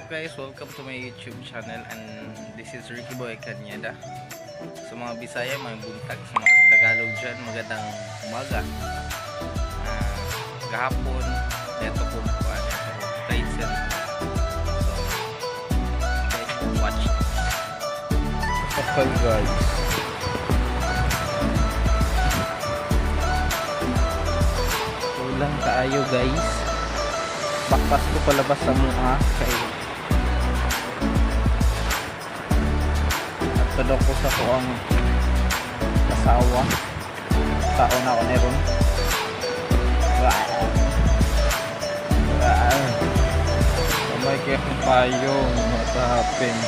Guys? Welcome to my YouTube channel and this is Ricky Boy Cañeda. Sa mga Bisaya, mga buntag, sa mga Tagalog dyan, magandang umaga. Gahapon, neto ko pa, neto ko trade center. So, guys, watch. Okay, guys. Ulan kaayo, guys. Bakpas ko palabas sa mua kay at padok ko sa kuang asawa. Tao na ako meron. Wow. Wow. Kamay kaya akong payong. What happened?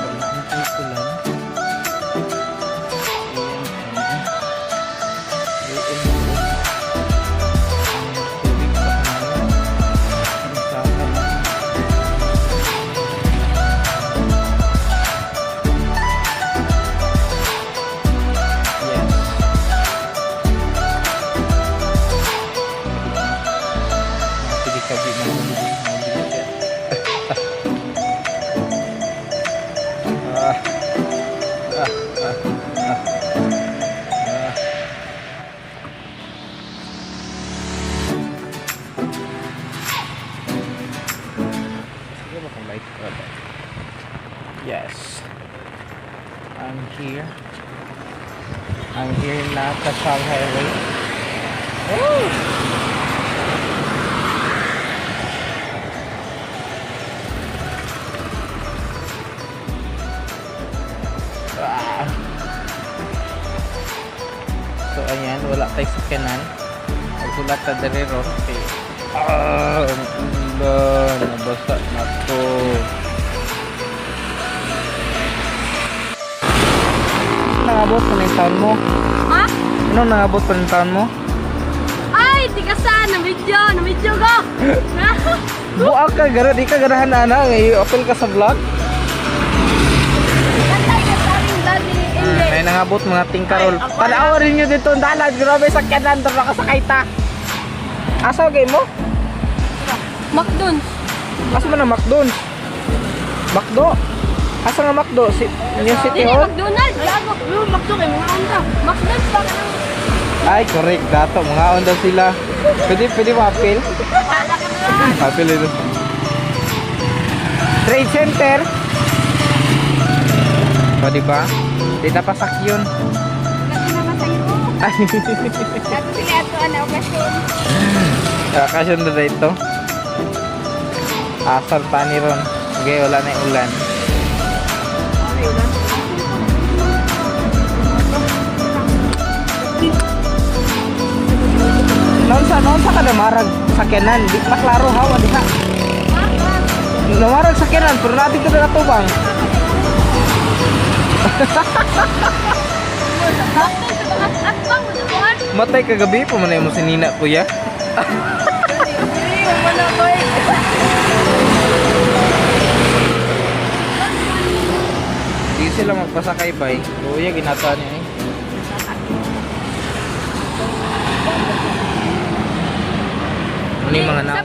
Ulan ay ulan. Ayan, ayan. Ayan, ang tubig sa kanal. Ang sa kanal. Yes. Sige, kabi na siya. Ah. Ah. Ah. Ah. Ah. Sige ba kung light ka ba? Yes. I'm here. I'm here na Cachar Highway. Oh! Ah. So ayan, wala tayo sakyanan. Magsulat ta diri ron kay Ah, ang ulan. Nabasa na to. Nangabot pa ng taon mo. Ha? Ano nangabot pa ng taon mo? Ay, tigasan! Na-video! Na-video ko! Buak ka gara, di ka ganahan ana, ngay open ka sa vlog. Kantay ka sa aming vlog ni Inge. Ay nangabot mga tingkarol. Tanawa rin nyo dito ang dalan, grabe sakyanan doon nakasakay ta. Asa gay mo? Macdonald's. Asa man ang McDonald's? McDo. Asa nga McDo? Si New City Dili, Hall? McDonald's. Gago. Yung McDo kay mga onda. McDonald's ba ka nang Ay, correct. Dato, mga on daw sila. Pwede, pwede ma-appeal? wala ka na. Apil ito. Trade Center. O, di ba? Di na pasak yun. Gago naman sa'yo. Gago sila ato ana okasyon. Kakasyon na dito. Asal pa ni ron. Okay, wala na yung ulan. Noon sa ka namarag sakyanan, di maklaro hawa di ha. Namarag sakyanan pero natin ka na natubang. McDonald's sa mga atbang mo duhan. Matay kagabi pa man mo si Nina, kuya. Dili wala boy. Di sila magpasakay bay. Kuya ginata niya eh. Ano yung mga na?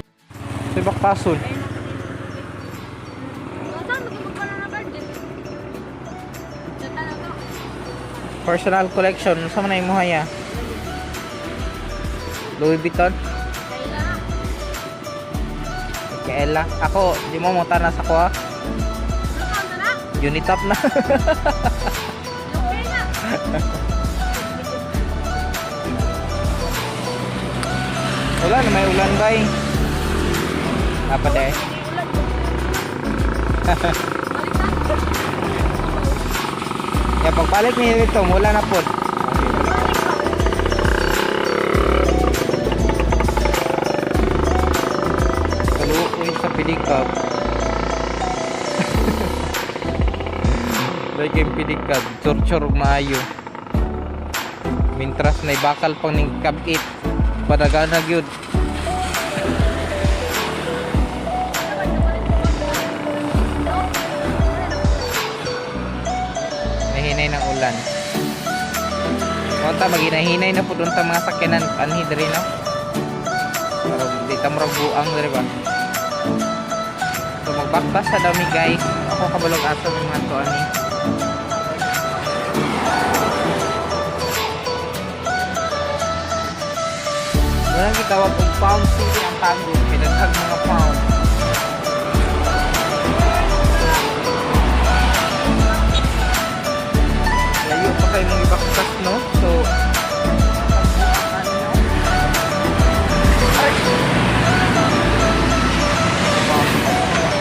Sa baktason. Saan magpapala na ba? Dito na to. Personal collection. Sa man na imo haya? Louis Vuitton? Kaila. Micaela. Ako, di mo mo na sa kuha. Ano na? Unitop na. Okay na. Wala na may ulan bay. Dapat eh. Balik na. Kaya pagbalik niya dito, wala na po. Balik pa. Kaluoy. Like yung pilikad, chur-chur maayo. Mintras na bakal pang ning kabit. Padagana gyud. Nahinay ng ulan. Kunta maginahinay na po doon sa mga sakyanan anhi diri, no. Pero di ta murag buang diri ba. So magbaktas sa dami, guys. Ako kabalog aso ng mga to ani. Walang gitawag og Palm City ang Tagum. Pinaghag mga palm. Layo pa kayo mong ibaktas, no? So, ay!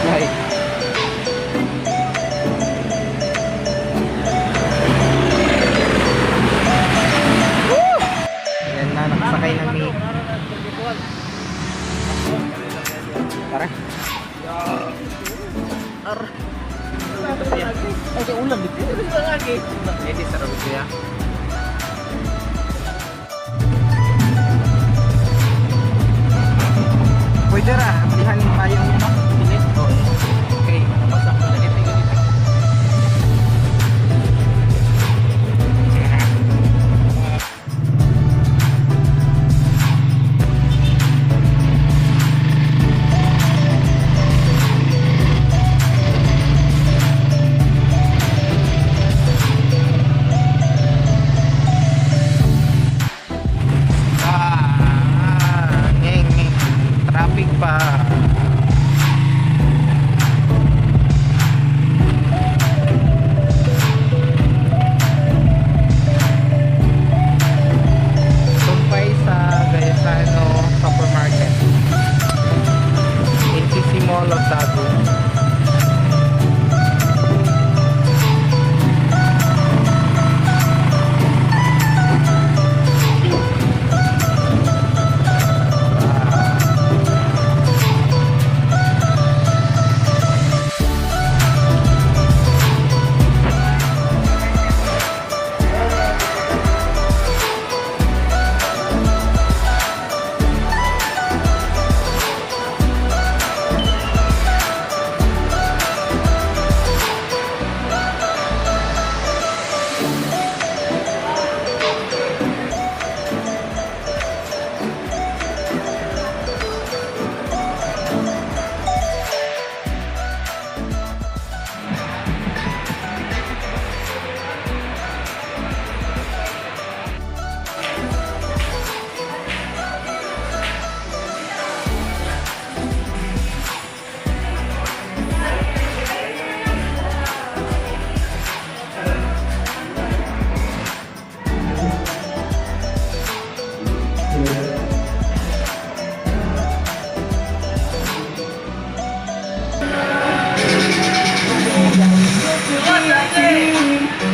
Ay. Woo! Ayan na, nakasakay na mi. Tara. Ay, kay ulan dito. Hindi, sarap ito ya. Pwede ra, amplihan yung payong niya, no? Pilit. Okay, basta ko na dito, dito. Ah, ngeng, ngeng. Traffic pa. Tumpay sa Gaisano Supermarket. NCC Mall of Tagum.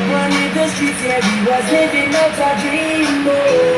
Running the streets, yeah, we was living out our dream. Oh.